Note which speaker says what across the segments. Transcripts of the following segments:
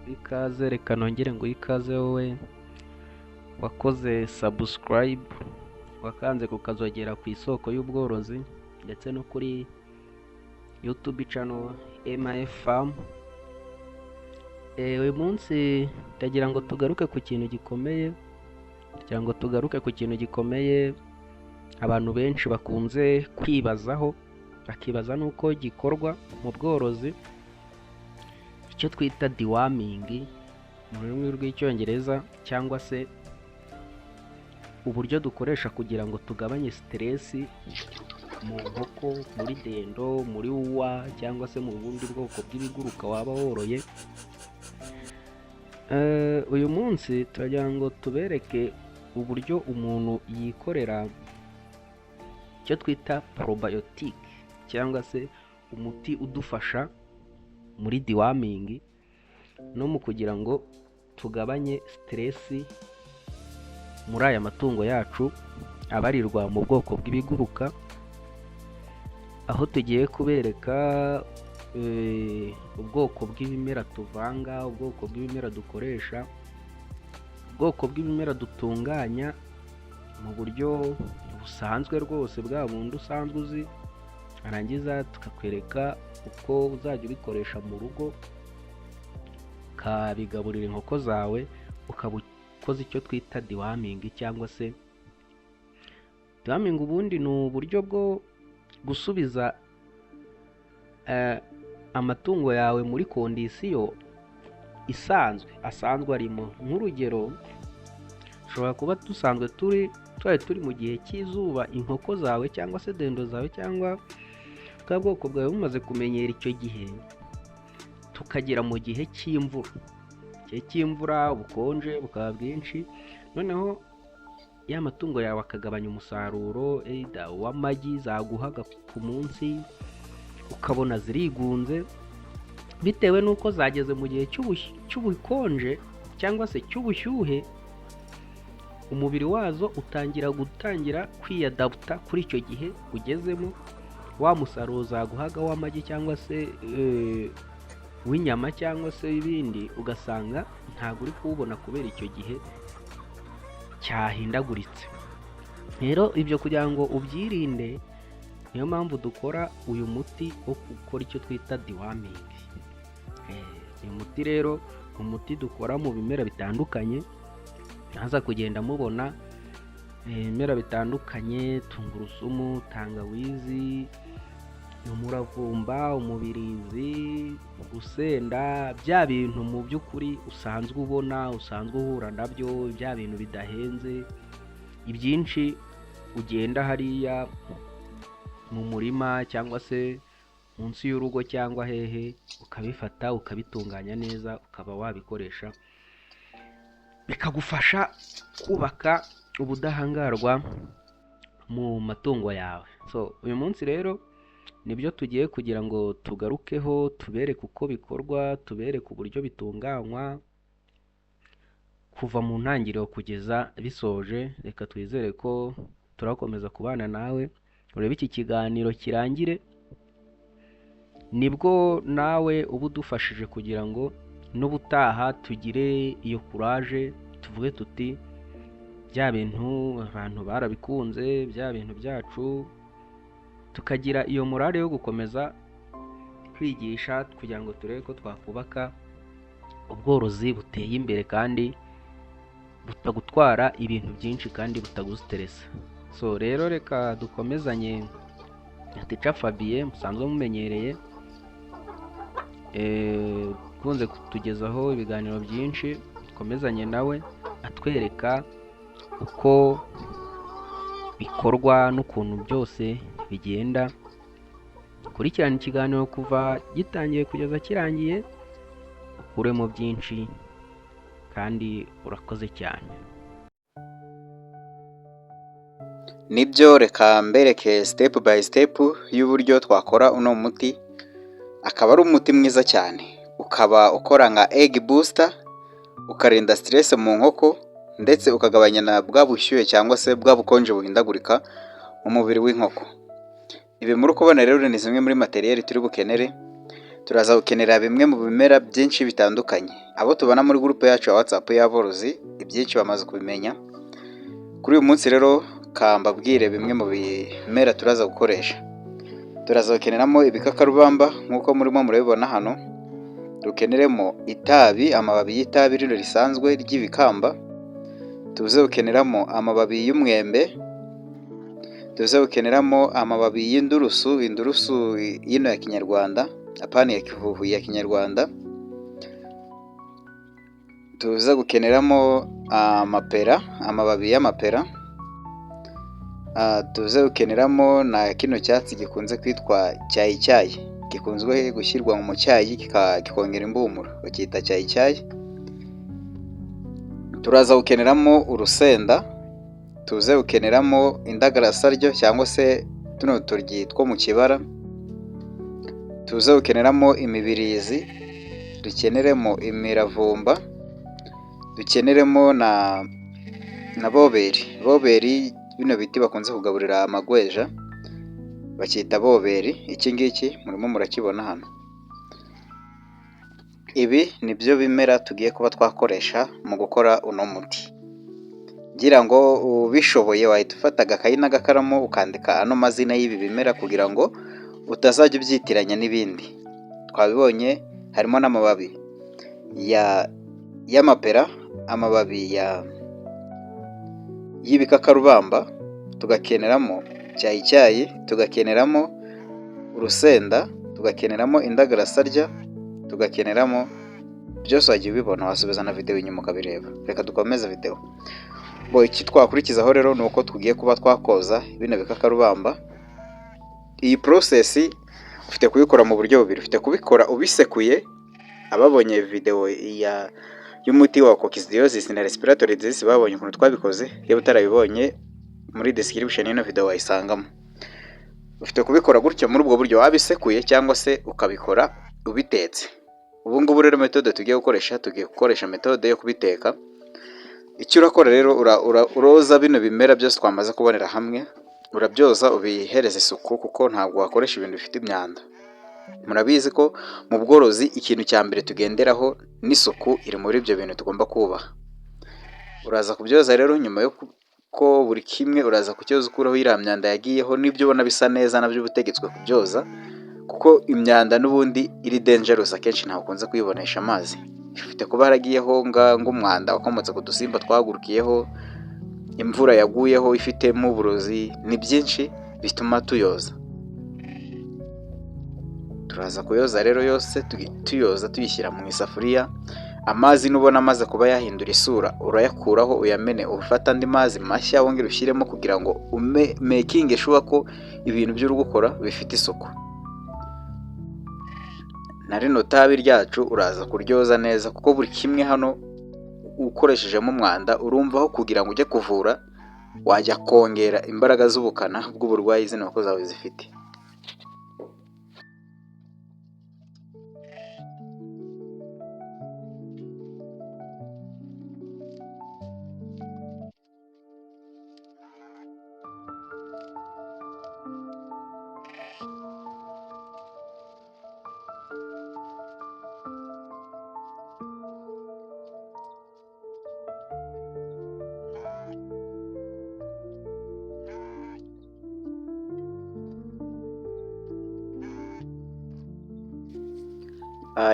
Speaker 1: Ikaze, reka nongere nguhe ikaze wowe wakoze subscribe, wakanze kukazogera ku Isoko y'Ubworozi ndetse no kuri YouTube channel MF Farm. Uyu munsi ndagira ngo tugaruke ku kintu gikomeye, kugira ngo tugaruke ku kintu gikomeye abantu benshi bakunze kwibazaho, bakibaza n'uko gikorwa mu bworozi, icyo twita deworming mu rurimi rw'Icyongereza, cyangwa se uburyo dukoresha kugira ngo tugabanye stress mu nkoko, muri dendo, muri wuwa cyangwa se mu bundi bwoko bw'ibiguruka waba woroye. Uyu munsi turagira ngo tubereke uburyo umuntu yikorera icyo twita probiotic, cyangwa se umuti udufasha muri deworming no mu kugira ngo tugabanye stress muri aya matungo yacu abarirwa mu bwoko bw'ibiguruka, aho tugiye kubereka ubwoko bw'ibimera tuvanga, ubwoko bw'ibimera dukoresha, ubwoko bw'ibimera dutunganya mu buryo busanzwe rwose, bwa bundi usanzwe uzi, warangiza tukakwereka uko uzajya ubikoresha mu rugo, ukabigaburira inkoko zawe, ukaba ukoze icyo twita deworming. Cyangwa se deworming ubundi ni uburyo bwo gusubiza amatungo yawe muri condition isanzwe asanzwe arimo. Nk'urugero, ushobora kuba dusanzwe turi twari turi mu gihe cy'izuba, inkoko zawe cyangwa se dendo zawe cyangwa bwa bwoko bwawe bumaze kumenyera icyo gihe, tukagera mu gihe cy'imvura. Igihe cy'imvura ubukonje bukaba bwinshi, noneho ya matungo yawe akagabanya umusaruro, either w'amagi zaguhaga ku munsi, ukabona zirigunze bitewe n'uko zageze mu gihe cy'ubukonje cyangwa se cy'ubushyuhe. Umubiri wazo utangira gutangira kwiyadaputa kuri icyo gihe ugezemo. Wa musaruro zaguhaga w'amagi cyangwa se w'inyama cyangwa se ibindi, ugasanga ntabwo uri kuwubona kubera icyo gihe cyahindaguritse. Rero ibyo kugira ngo ubyirinde, niyo mpamvu dukora uyu muti wo gukora icyo twita deworming. Uyu muti rero ni umuti dukora mu bimera bitandukanye, haza kugenda mubona ibimera bitandukanye: tungurusumu, tangawizi, umuravumba, umubirizi, urusenda, bya bintu mu by'ukuri usanzwe ubona, usanzwe uhura nabyo, bya bintu bidahenze, ibyinshi ugenda hariya mu murima cyangwa se munsi y'urugo cyangwa hehe, ukabifata ukabitunganya neza, ukaba wabikoresha, bikagufasha kubaka ubudahangarwa mu matungo yawe. So uyu munsi rero nibyo tugiye kugira ngo tugarukeho, tubereke uko bikorwa, tubereke uburyo bitunganywa kuva mu ntangiriro kugeza bisoje. Reka twizere ko turakomeza kubana nawe, urebe iki kiganiro kirangire, nibwo nawe uba udufashije kugira ngo n'ubutaha tugire iyo courage, tuvuge tuti: "Bya bintu abantu barabikunze, bya bintu byacu", tukagira iyo morale yo gukomeza kwigisha kugira ngo turebe ko twakubaka ubworozi buteye imbere kandi butagutwara ibintu byinshi kandi butagustressa. So rero reka dukomezanye na Teacher Fabien musanzwe mumenyereye, ukunze kutugezaho ibiganiro byinshi. Dukomezanye nawe atwereka uko bikorwa n'ukuntu byose bigenda. Kurikirana ikiganiro kuva gitangiye kugeza kirangiye, ukuremo byinshi, kandi urakoze cyane.
Speaker 2: Nibyo, reka mbereke step by step y'uburyo twakora uno muti, akaba ari umuti mwiza cyane, ukaba ukora nka egg booster, ukarinda stress mu nkoko ndetse ukagabanya na bwa bushyuhe cyangwa se bwa bukonje buhindagurika mu mubiri w'inkoko. Ibi muri kubona rero ni zimwe muri matériel turi bukenere. Turaza gukenera bimwe mu bimera byinshi bitandukanye. Abo tubona muri groupe yacu ya WhatsApp y'aborozi, ibyinshi bamaze kubimenya. Kuri uyu munsi rero kambabwire bimwe mu bimera turaza gukoresha. Turaza gukeneramo ibikakarubamba nk'uko murimo murabibona hano, dukeneremo itabi, amababi y'itabi rino risanzwe ry'ibikamba, tuze gukeneramo amababi y'umwembe, tuze gukeneramo amababi y'indurusu, indurusu y'ino ya kinyarwanda, apana iya kivuvu, ya kinyarwanda, tuze gukeneramo amapera, amababi y'amapera, tuze gukeneramo na kino cyatsi gikunze kwitwa cyayicyayi, gikunzwe gushyirwa mu cyayi kikongera impumuro, bacyita cyayicyayi. Turaza gukeneramo urusenda, tuze gukeneramo indagarasaryo cyangwa se tuno turyi two mu kibara, tuze gukeneramo imibirizi, dukeneremo imiravumba, dukeneremo na boberi. Boberi bino biti bakunze kugaburira amagweja bacyita boberi, iki ngiki murimo murakibona hano. Ibi ni byo bimera tugiye kuba twakoresha mu gukora uno muti. Ngira ngo ubishoboye wahita ufata agakayi n'agakaramu ukandika ano mazina y'ibi bimera kugira ngo utazajya ubyitiranya n'ibindi. Twabibonye harimo n'amababi y'amapera, amababi y'ibikakarubamba, tugakeneramo cyayicyayi, tugakeneramo urusenda, tugakeneramo indagarasarya, tugakeneramo byose wagiye ubibona, wasubiza na videwo inyuma ukabireba. Reka dukomeze videwo. Bo iki twakurikizaho rero ni uko tugiye kuba twakoza bino bikakarubamba. Iyi process ufite kubikora mu buryo bubiri, ufite kubikora ubisekuye, ababonye videwo y'umuti wa coccidiosis na respiratory disease babonye ukuntu twabikoze, niba utarabibonye muri description y'ino video wayisangamo. Ufite kubikora gutyo muri ubwo buryo wabisekuye cyangwa se ukabikora ubitetse. Ubu ngubu rero méthode tugiye gukoresha, tugiye gukoresha méthode yo kubiteka. Icyo urakora rero, uroza bino bimera byose twamaze kubonera hamwe, urabyoza ubihereza isuku kuko ntabwo wakoresha ibintu bifite imyanda. Murabizi ko mu bworozi ikintu cya mbere tugenderaho n'isuku iri muri ibyo bintu tugomba kubaha. Uraza kubyoza rero nyuma yo ko buri kimwe uraza kucyoza ukuraho iriya myanda yagiyeho, n'ibyo ubona bisa neza nabyo uba utegetswe kubyoza, kuko imyanda n'ubundi iri dangerous akenshi ntabwo ukunze kuyibonesha amazi. Ifite kuba haragiyeho ng'umwanda wakomotse ku dusimba twahagurukiyeho, imvura yaguyeho ifitemo uburozi, ni byinshi bituma tuyoza. Turaza kuyoza rero yose, tuyoza tuyishyira mu isafuriya, amazi nubona amaze kuba yahindura isura urayakuraho uyamene, ufate andi mazi mashya wongere ushyiremo kugira ngo umakinge sure ko ibintu byo uri gukora bifite isuku. Na rino tabi ryacu uraza kuryoza neza kuko buri kimwe hano ukoreshejemo umwanda urumvaho kugira ngo ujye kuvura wajya kongera imbaraga z'ubukana bw'uburwayi zino nkoko zawe zifite.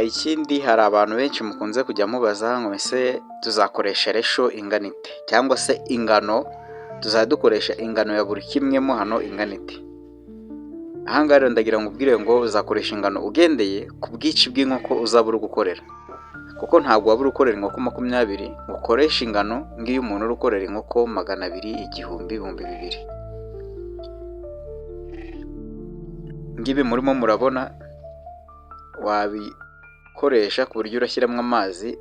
Speaker 2: Ikindi hari abantu benshi mukunze kujya mubaza ngo ese tuzakoresha ratio ingana ite, cyangwa se ingano tuzajya dukoresha ingano ya buri kimwe mo hano ingana ite. Aha ngaha rero ndagira ngo ubwire ngo uzakoresha ingano ugendeye ku bwinshi bw'inkoko uzaba uri gukorera, kuko ntabwo waba uri gukorera inkoko 20 ngo ukoreshe ingano nk'iyo umuntu uri gukorera inkoko 200, 1000, 2000. Ngibi murimo murabona wabikoresha ku buryo urashyiramo amazi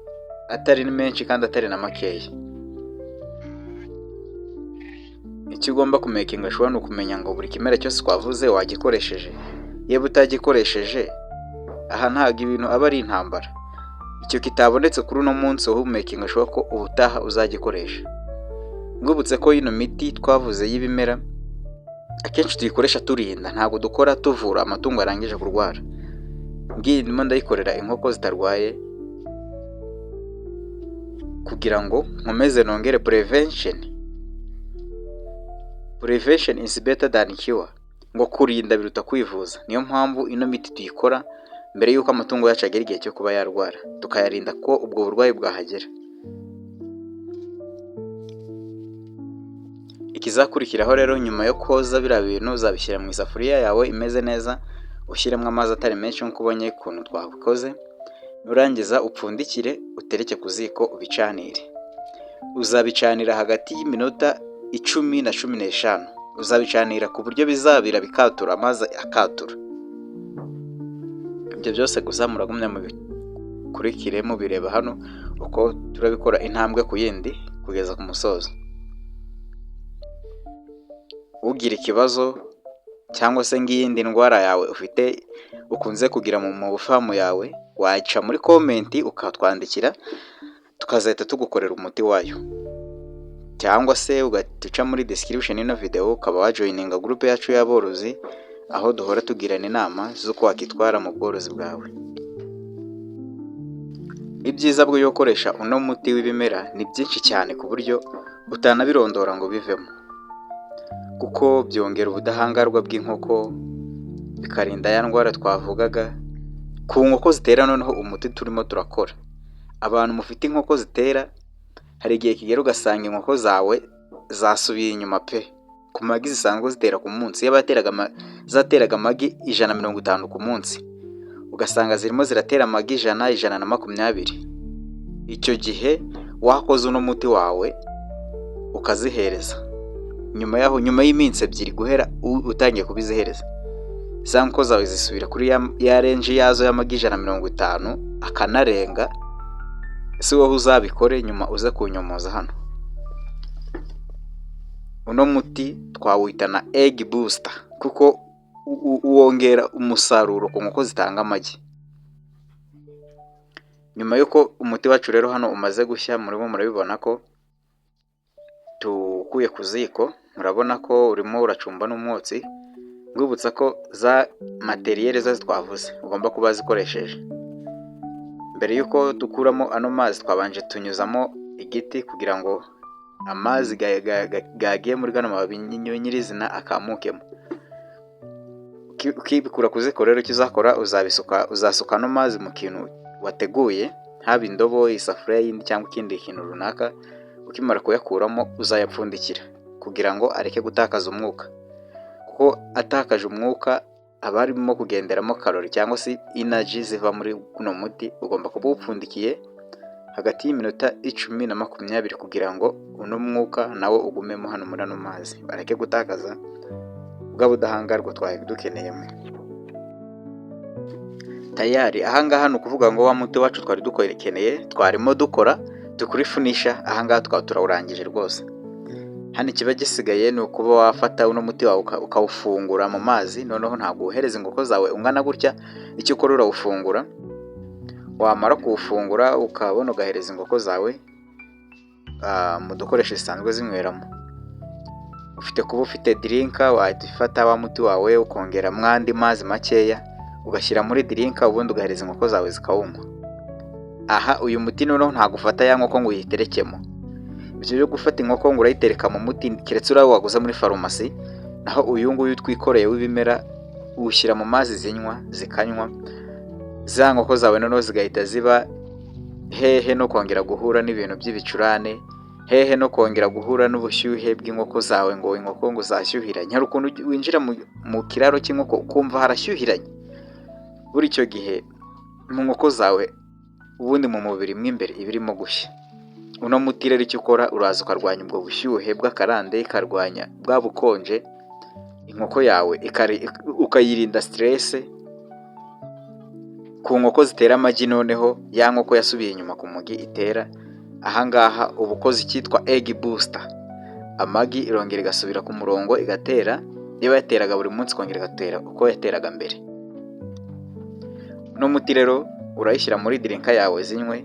Speaker 2: atari menshi kandi atari na makeya. Icyo ugomba kumakinga sure ni ukumenya ngo buri kimera cyose twavuze wagikoresheje, yewe utagikoresheje aha ntabwo ibintu aba ari intambara. Icyo kitabonetse kuri uno munsi wowe umakinga sure ko ubutaha uzagikoresha. Mwibutse ko ino miti twavuze y'ibimera akenshi tuyikoresha turinda, ntabwo dukora tuvura amatungo yarangije kurwara. Ngiyi ndimo ndayikorera inkoko zitarwaye kugira ngo nkomeze nongere prevention. Prevention is better than cure, ngo kurinda biruta kwivuza. Niyo mpamvu ino miti tuyikora mbere y'uko amatungo yacu agera igihe cyo kuba yarwara, tukayarinda ko ubwo burwayi bwahagera. Ikizakurikiraho rero nyuma yo koza biriya bintu, uzabishyira mu isafuriya yawe imeze neza, ushyiremo amazi atari menshi nk'uko ubonye ukuntu twabikoze, nurangiza upfundikire utereke ku ziko ubicanire. Uzabicanira hagati y'iminota 10 na 15, uzabicanira ku buryo bizabira bikatura, amazi akatura. Ibyo byose gusa muragumya mubikurikire mubireba hano uko turabikora intambwe ku yindi kugeza ku musozo. Ugira ikibazo cyangwa se ng'iyindi ndwara yawe ufite ukunze kugira mu farm yawe, waca muri comment ukatwandikira tukazahita tugukorera umuti wayo, cyangwa se ugahita uca muri description y'ino video ukaba wajoininga group yacu y'aborozi, aho duhora tugirana inama z'uko wakitwara mu bworozi bwawe. Ibyiza byo gukoresha uno muti w'ibimera ni byinshi cyane ku buryo utanabirondora ngo bivemo, kuko byongera ubudahangarwa bw'inkoko, bikarinda ya ndwara twavugaga. Ku nkoko zitera noneho umuti turimo turakora, abantu mufite inkoko zitera, hari igihe kigera ugasanga inkoko zawe zasubiye inyuma pe, ku magi zisanzwe zitera ku munsi. Iyo zateraga amagi 150 ku munsi, ugasanga zirimo ziratera amagi 100, 120. Icyo gihe wakoze uno muti wawe ukazihereza, nyuma yaho, nyuma y'iminsi 2 guhera utangiye kubizihereza, za nkoko zawe zisubira kuri ya range yazo y'amagi 150 akanarenga. Ese wowe uzabikore nyuma uze kunyomoza hano. Uno muti twawita na egg booster kuko wongera umusaruro ku nkoko zitanga amagi. Nyuma y'uko umuti wacu rero hano umaze gushya, murimo murabibona ko tuwukuye ku ziko, murabona ko urimo uracumba n'umwotsi. Nkwibutsa ko za material zose twavuze ugomba kuba zikoresheje. Mbere y'uko dukuramo ano mazi, twabanje tunyuzamo igiti kugira ngo amazi gagiye muri gano mababi nyirizina akamukemo. Ukibikura ku ziko rero, icyo uzakora uzabisuka, uzasuka ano mazi mu kintu wateguye, haba indobo, isafuriya yindi cyangwa ikindi kintu runaka. Ukimara kuyakuramo uzayapfundikira kugira ngo areke gutakaza umwuka, kuko atakaje umwuka aba arimo kugenderamo calorie cyangwa se energy ziva muri uno muti. Ugomba kuba uwupfundikiye hagati y'iminota 10 na 20 kugira ngo uno mwuka nawo ugumemo hano muri ano mazi, bareke gutakaza bwa budahangarwa twari dukeneyemo. Tayari ahangaha ni ukuvuga ngo wa muti wacu twari dukeneye twarimo dukora tukurifunisha, ahangaha tukaba turawurangije rwose. Hano ikiba gisigaye ni ukuba wafata uno muti wawe ukawufungura mu mazi. Noneho ntabwo wohereza inkoko zawe ungana gutya, icyo ukora urawufungura, wamara kuwufungura ukabona ugahereza inkoko zawe mu dukoresho zisanzwe zinyweramo. Ufite kuba ufite drinker, wahita ufata wa muti wawe ukongeramo andi mazi makeya, ugashyira muri drinker, ubundi ugahereza inkoko zawe zikawunywa. Aha uyu muti noneho ntabwo ufata ya nkoko ngo uyiterekemo. Ibyo byo gufata inkoko ngo urayitereka mu muti, keretse uriya waguze muri farumasi. Naho uyu nguyu twikoreye w'ibimera uwushyira mu mazi zinywa, zikanywa, za nkoko zawe noneho zigahita ziba hehe no kongera guhura n'ibintu by'ibicurane, hehe no kongera guhura n'ubushyuhe bw'inkoko zawe, ngo inkoko ngo zashyuhiranye. Hari ukuntu winjira mu kiraro cy'inkoko ukumva harashyuhiranye. Buri icyo gihe mu nkoko zawe, ubundi mu mubiri mo imbere iba irimo gushya. Uno muti rero icyo ukora, uraza ukarwanya ubwo bushyuhe bw'akarande, ikarwanya bwa bukonje, inkoko yawe ukayirinda stress. Ku nkoko zitera amagi noneho, ya nkoko yasubiye inyuma ku mugi itera, ahangaha uba ukoze icyitwa egg booster. Amagi irongera igasubira ku murongo igatera, niba yateraga buri munsi ikongera igatera uko yateraga mbere. Uno muti rero urayishyira muri drinker yawe zinywe,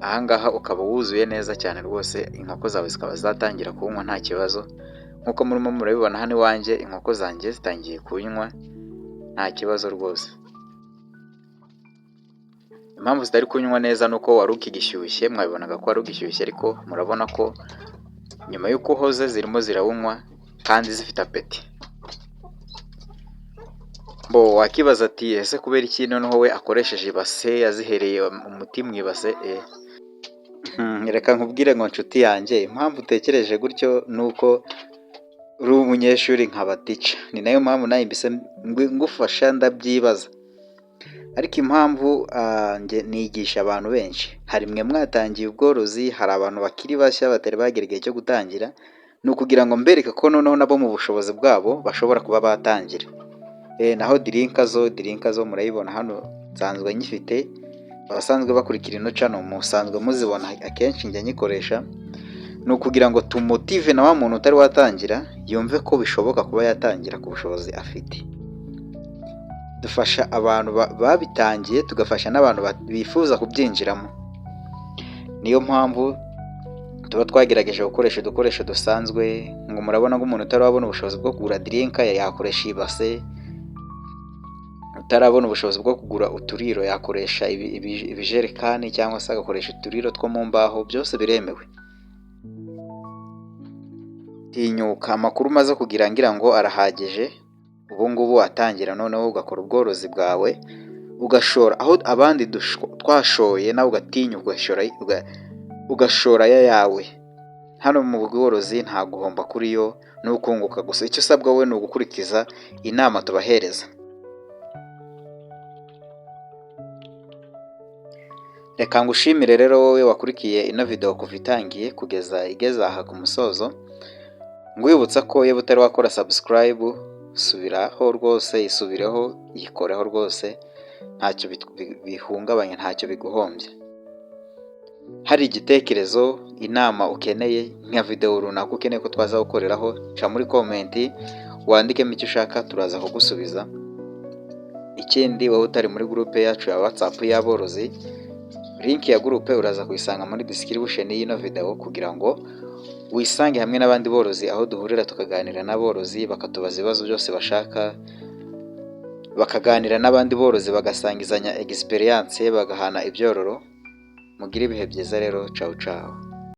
Speaker 2: ahangaha ukaba wuzuye neza cyane rwose, inkoko zawe zikaba zatangira kuwunywa nta kibazo. Nk'uko murimo murabibona hano iwanjye, inkoko zanjye zitangiye kuwunywa. Nta kibazo rwose. Impamvu zitari kunywa neza ni uko wari ukigishyushye, mwabibonaga ko wari ugishyushye, ariko murabona ko nyuma y'uko uhoze zirimo zirawunywa kandi zifite appétit. Bo wakibaza ati ese kubera iki noneho we akoresheje ibase, yazihereye umuti mu ibase? Reka nkubwire ngo nshuti yanjye, impamvu utekereje gutyo ni uko uri umunyeshuri nkaba teacher, ni nayo mpamvu nawe mbise ngufasha ndabyibaza. Ariko impamvu njye nigisha abantu benshi, hari mwe mwatangiye ubworozi, hari abantu bakiri bashya batari bagera igihe cyo gutangira, ni ukugira ngo mbereke ko noneho nabo mu bushobozi bwabo bashobora kuba batangira. Naho drinker zo, drinker zo murayibona hano nsanzwe nyifite, abasanzwe bakurikira ino channel musanzwe muzibona akenshi njya nyikoresha, ni ukugira ngo tumotive na wa muntu utari watangira yumve ko bishoboka kuba yatangira ku bushobozi afite. Dufasha abantu babitangiye, tugafasha n'abantu bifuza kubyinjiramo. Niyo mpamvu tuba twagerageje gukoresha udukoresho dusanzwe, ngo murabona ko umuntu utari wabona ubushobozi bwo kugura drinker yakoresha ibase, utarabona ubushobozi bwo kugura uturiro yakoresha ibijerekani cyangwa se agakoresha uturiro two mu mbaho, byose biremewe. Tinyuka, amakuru umaze kugira ngira ngo arahagije, ubu ngubu watangira noneho ugakora ubworozi bwawe, ugashora aho abandi twashoye, nawe ugatinyuka ugashora ayawe. Hano mu bworozi nta guhomba kuri yo, ni ukunguka gusa, icyo usabwa wowe ni ugukurikiza inama tubahereza. Reka ngushimire rero wowe wakurikiye ino video kuva itangiye kugeza igeze aha ku musozo, nkwibutsa ko iyo utari wakora subscribe subiraho rwose, isubireho, yikoreho rwose, ntacyo bihungabanya, ntacyo biguhombya. Hari igitekerezo, inama ukeneye, nka video runaka ukeneye ko twaza gukoreraho, ca muri comment wandikemo icyo ushaka turaza kugusubiza. Ikindi wowe utari muri groupe yacu ya WhatsApp y'aborozi, link ya groupe uraza kuyisanga muri description y'ino video kugira ngo wisange hamwe n'abandi borozi, aho duhurira tukaganira n'aborozi bakatubaza ibibazo byose bashaka, bakaganira n'abandi borozi bagasangizanya experience, bagahana ibyororo. Mugire ibihe byiza rero, cawu cawu.